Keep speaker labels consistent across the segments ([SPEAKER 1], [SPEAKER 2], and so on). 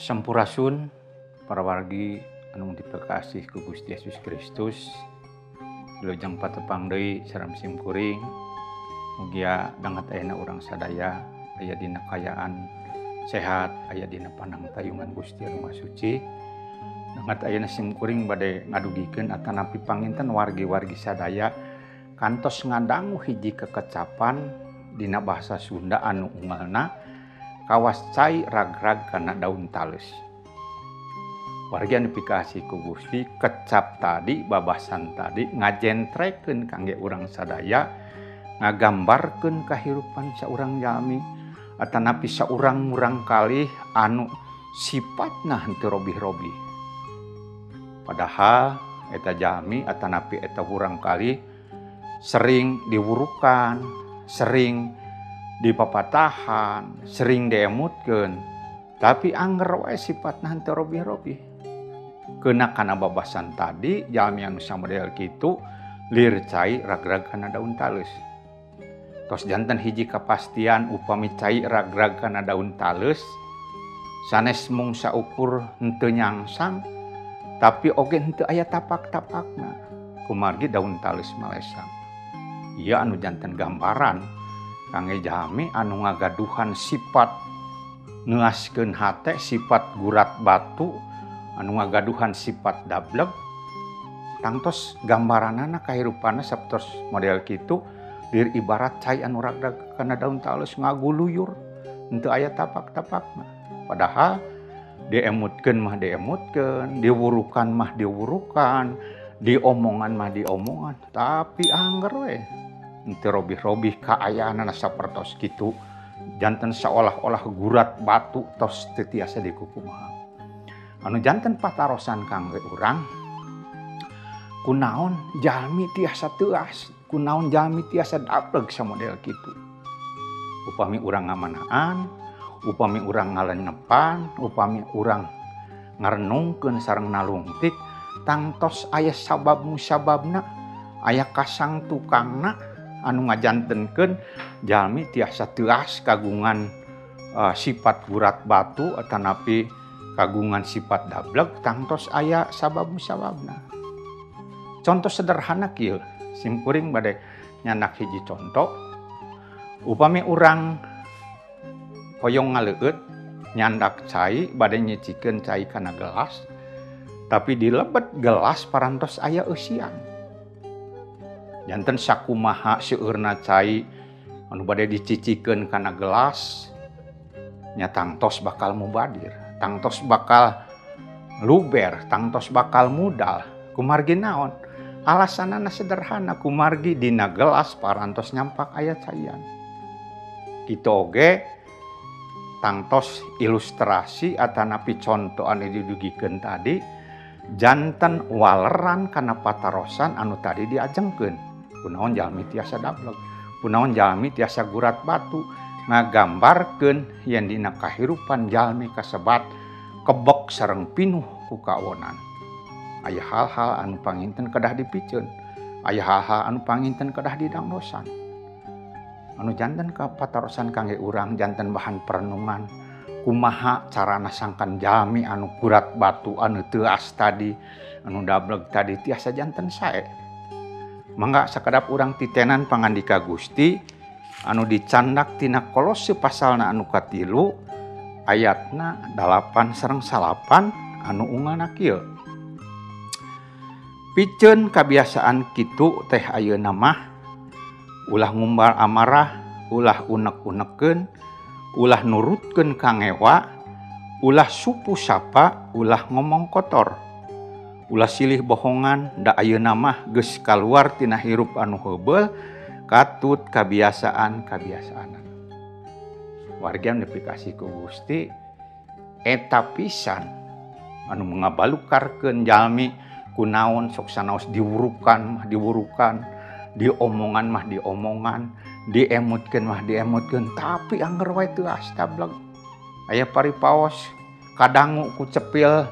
[SPEAKER 1] Sampurasun para wargi anu dipekasih ku Gusti Yesus Kristus. Wilujeng patepang deui sareng sim kuring. Mugia danget ayeuna urang sadaya aya dina kaayaan sehat, aya dina panangtayungan Gusti anu Maha Suci. Danget ayeuna sim kuring bade ngadugikeun atanapi panginten wargi-wargi sadaya kantos ngadangu hiji kekecapan dina bahasa Sunda anu unggalna kawas cai ragrag kana daun tales. Wargi anu pikasih ku Gusti, kecap tadi, babasan tadi ngajentrekeun kangge urang sadaya, ngagambarkeun kahirupan saurang jalmi atanapi saurang murangkalih anu sifatna henteu robih-robih. Padahal eta jalmi atanapi eta murangkalih sering diwurukan, sering dipapatahan, sering diemutkeun, tapi angger wae sifatna henteu robih-robih. Kena kana babasan tadi, jalmi anu samodel kitu lir cai ragrag kana daun tales. Tos janten hiji kapastian upami cai ragrag kana daun tales sanes mung saukur henteu nyangsang, tapi oge henteu aya tapak-tapakna. Kumargi daun tales malesang. Ieu anu janten gambaran kangge jalmi anu ngagaduhan sifat neuaskeun hate, sifat gurat batu, anu ngagaduhan sifat dableg. Tangtos gambaranana kahirupanna sapertos model kitu, lir ibarat cai anu ragrag kana daun tales ngaguluyur henteu aya tapak-tapakna. Padahal diemutkeun mah diemutkeun, diwurukan mah diwurukan, diomongan mah diomongan, tapi angger we henteu robih-robih kaayaanana sapertos kitu. Janten seolah-olah gurat batu tos teu tiasa dikukumaha. Anu janten patarosan kangge urang, kunaon jalmi tiasa teuas, kunaon jalmi tiasa dapleg samodel kitu. Upami urang ngamanaan, upami urang ngalenepan, upami urang ngarenungkeun sareng nalungtik, tangtos aya sabab musababna, aya kasang tukangna anu ngajantenkeun jalmi tiasa teuas kagungan sifat gurat batu atanapi kagungan sifat dableg, tangtos aya sabab musababna. Contoh sederhana kieu, simkuring bade nyandak hiji contoh. Upami urang hoyong ngaleueut nyandak cai, bade nyicikeun cai kana gelas, tapi di lebet gelas parantos aya eusian. Janten sakumaha seueurna cai anu bade dicicikeun kana gelas, nya tangtos bakal mubadir, tangtos bakal luber, tangtos bakal mudal. Kumargi naon? Alasanana sederhana, kumargi dina gelas parantos nyampak aya caian. Kitu oge tangtos ilustrasi atanapi conto anu didugikeun tadi, janten waleran kana patarosan anu tadi diajengkeun. Kunaon jalmi tiasa dableg, kunaon jalmi tiasa gurat batu, ngagambarkeun yen dina kahirupan jalmi kasebat kebek sareng pinuh ku kawonan. Aya hal-hal anu panginten kedah dipiceun, aya hal-hal anu panginten kedah didangdosan. Anu janten ka patarosan kangge urang, janten bahan perenungan kumaha carana sangkan jalmi anu gurat batu, anu teuas tadi, anu dableg tadi tiasa janten sae. Mangga sakedap urang titenan pangandika Gusti anu dicandak tina Kolose pasalna anu katilu ayatna 8 sareng 9 anu unggalna kieu. Piceun kabiasaan kitu teh ayeuna mah ulah ngumbar amarah, ulah unek-unekeun, ulah nurutkeun kangewa, ulah supu sapa, ulah ngomong kotor, ulah silih bohongan, da ayeuna mah geus kaluar tina hirup anu heubeul katut kabiasaan-kabiasaanan. Wargi anu dipikasih ku Gusti, eta pisan anu ngabalukarkeun jalmi kunaon sok sanaos diwurukan mah diwurukan, diomongan mah diomongan, diemutkeun mah diemutkeun, tapi angger wae teuas tableg. Aya paripaos kadangu ku cepil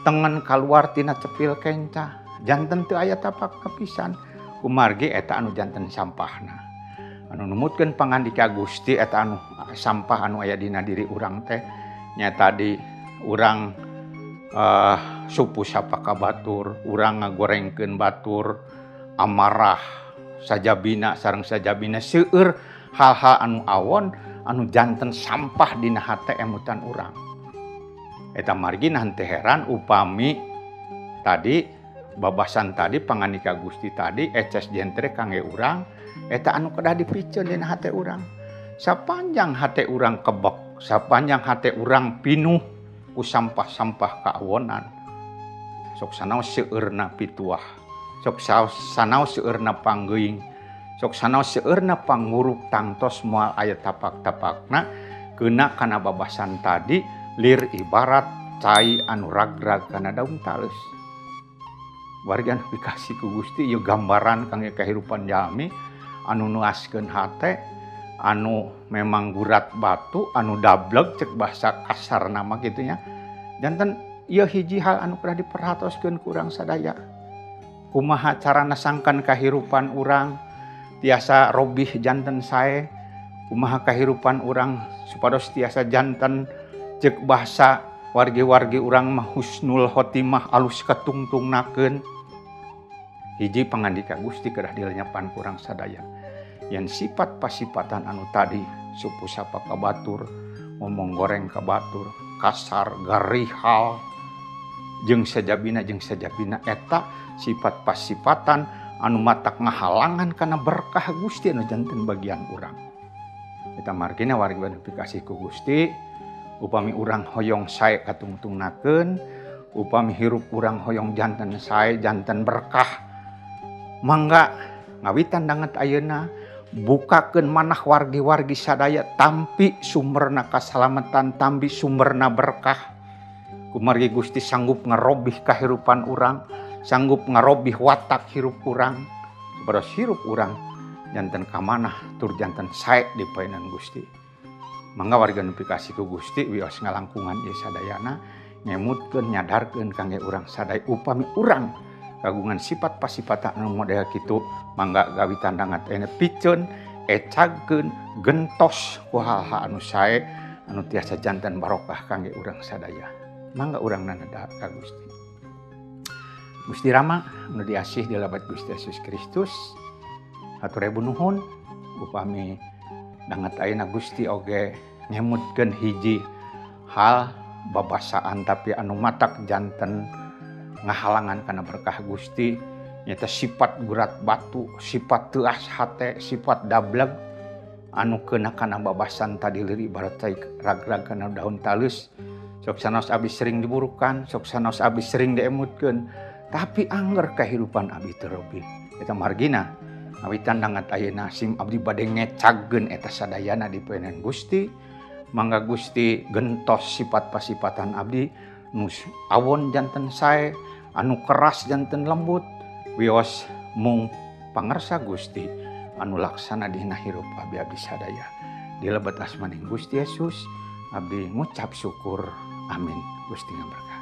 [SPEAKER 1] tengen kaluar tina cepil kenca, janten teu aya tapak kapisan. Kumargi eta anu janten sampahna. Anu numutkeun pangandika Gusti eta anu sampah anu aya dina diri urang teh nya tadi urang supu sapa ka batur, urang ngagorengkeun batur, amarah sajabina sareng sajabina seueur hal-hal anu awon anu janten sampah dina hate emutan urang. Eta margi henteu heran upami tadi babasan tadi pangandika Gusti tadi eces jentre kangge urang eta anu kedah dipiceun dina hate urang. Sapanjang hate urang kebek, sapanjang hate urang pinuh ku sampah-sampah kaawonan, sok sanaos seueurna pituah, sok sanaos seueurna panggeuing, sok sanaos seueurna panguruk tangtos moal aya tapak-tapakna keuna kana babasan tadi lir ibarat cai anu ragrag kana daun taleus. Wargi anu dikasih ku Gusti ieu gambaran kangge kahirupan jalmi anu nuaskeun hate anu memang gurat batu anu dableg cek bahasa kasar nama kitu nya. Janten ieu hiji hal anu kedah diperhatoskeun ku urang sadaya. Kumaha carana sangkan kahirupan urang tiasa robih janten sae, kumaha kahirupan urang supados tiasa janten cek bahasa wargi-wargi urang mah husnul khotimah alus katungtungnakeun. Hiji pangandika Gusti kedah dilenyepan ku urang sadaya. Yen sifat pasipatan anu tadi supu sapa ka batur, ngomong goreng ka batur, kasar, garihal jeung sajabina eta sifat pasipatan anu matak ngahalangan kana berkah Gusti anu janten bagian urang. Eta margina wargi anu pikasih ku Gusti, upami urang hoyong sae katungtungnakeun, upami hirup urang hoyong janten sae janten berkah, mangga ngawitan danget ayeuna bukakeun manah wargi-wargi sadaya tampi sumberna kasalamatan, tampi sumberna berkah. Kumargi Gusti sanggup ngarobih kahirupan urang, sanggup ngarobih watak hirup urang, supados hirup urang janten kamanah tur janten sae di painan Gusti. Mangga warga nu pikasih ku Gusti wios ngalangkungan ieu sadayana ngemutkeun nyadarkeun kangge urang sadaya upami urang kagungan sifat pasipatan anu model kitu mangga gawitan dangat ene piceun ecagkeun gentos ku hal-hal anu sae anu tiasa janten barokah kangge urang sadaya. Mangga urang nanada ka Gusti. Gusti Rama anu diasih di labat Gusti Yesus Kristus, hatur ribu nuhun upami dangat ayeuna Gusti oge ngemutkeun hiji hal babasaan tapi anu matak janten ngahalangan kana berkah Gusti nyata sifat gurat batu, sifat teuas hate, sifat dableg anu keuna kana babasan tadi lir ibarat cai ragrag kana daun taleus. Sok sanaos abdi sering diburukan, sok sanaos abdi sering diemutkeun, tapi angger kahirupan abdi teu robih. Eta margina ngawitan dangat ayeuna sim abdi bade ngecagkeun eta sadayana di peunan Gusti. Mangga Gusti gentos sifat pasipatan abdi nu awon janten sae, anu keras janten lembut, wios mung pangersa Gusti anu laksana dina hirup abdi abdi sadaya. Di lebet asmaning Gusti Yesus abdi ngucap syukur. Amin. Gusti ngaberkahi.